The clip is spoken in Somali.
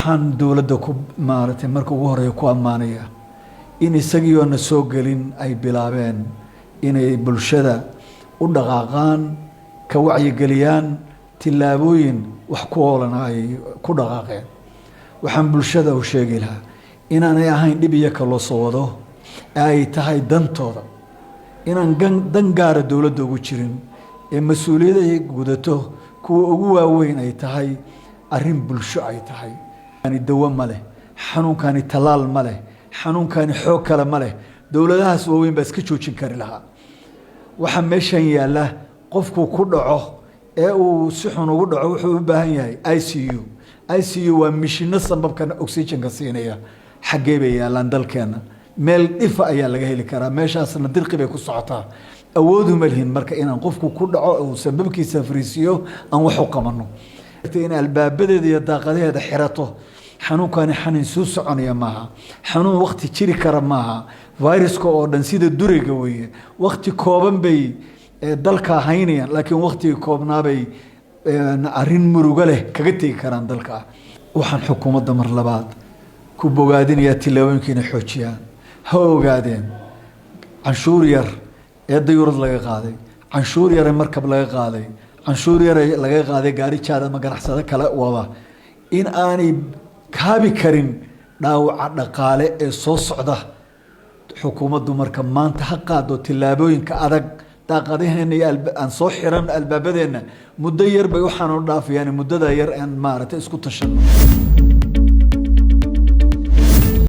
Waxaan dowladda ku maaragtay marka ugu horeeya ku ammaanaya in isagiioo na soo gelin ay bilaabeen inay bulshada u dhaqaaqaan, ka wacyigeliyaan, tillaabooyin wax ku oolana ay ku dhaqaaqeen. Waxaan bulshada u sheegi lahaa inaanay ahayn dhib iyaka loo soo wado ee ay tahay dantooda, inaan dan gaara dowladda ugu jirin ee mas-uuliyad ay gudato kuwa ugu waaweyn ay tahay, arrin bulsho ay tahay. Dawo ma leh xanuunkani, tallaal ma leh xanuunkani, xoog kale ma leh. Dowladahaas waaweyn baa iska joojin kari lahaa. Waxaa meeshan yaalla, qofku ku dhaco ee uu si xun ugu dhaco, wuxuu u baahan yahay ICU. ICU waa mishino sambabkan oxygenka siinaya. Xaggee bay yaallaan dalkeena? Meel dhifa ayaa laga heli karaa, meeshaasna dirqi bay ku socotaa. Awooduma lihin marka inaan qofku ku dhaco uu sambabkiisa fariisiyo aan wax u qabano, in albaabadeeda iyo daaqadaheeda xirato. Xanuunkani xanuun suu soconaya maaha, xanuun wakti jiri kara maaha. Viruska oo dhan sida durayga weeye, wakti kooban bay dalka haynayaan, laakiin waktigii koobnaabay arrin murugo leh kaga tegi karaan dalka. Waxaan xukuumadda mar labaad ku bogaadinayaa tillaabooyinka inay xoojiyaan. Ha ogaadeen canshuur yar ee dayuurad laga qaaday, canshuur yar ee markab laga qaaday, canshuur yar ee laga qaaday gaari jaad ama ganacsado kale wada, in aanay kaabi karin dhaawaca dhaqaale ee soo socda. Xukuumaddu marka maanta ha qaado tillaabooyinka adag. Daaqadaheena iyo aan soo xiran albaabadeenna, muddo yar bay waxaanu dhaafayaan, muddada yar aan maaragtay isku tashano.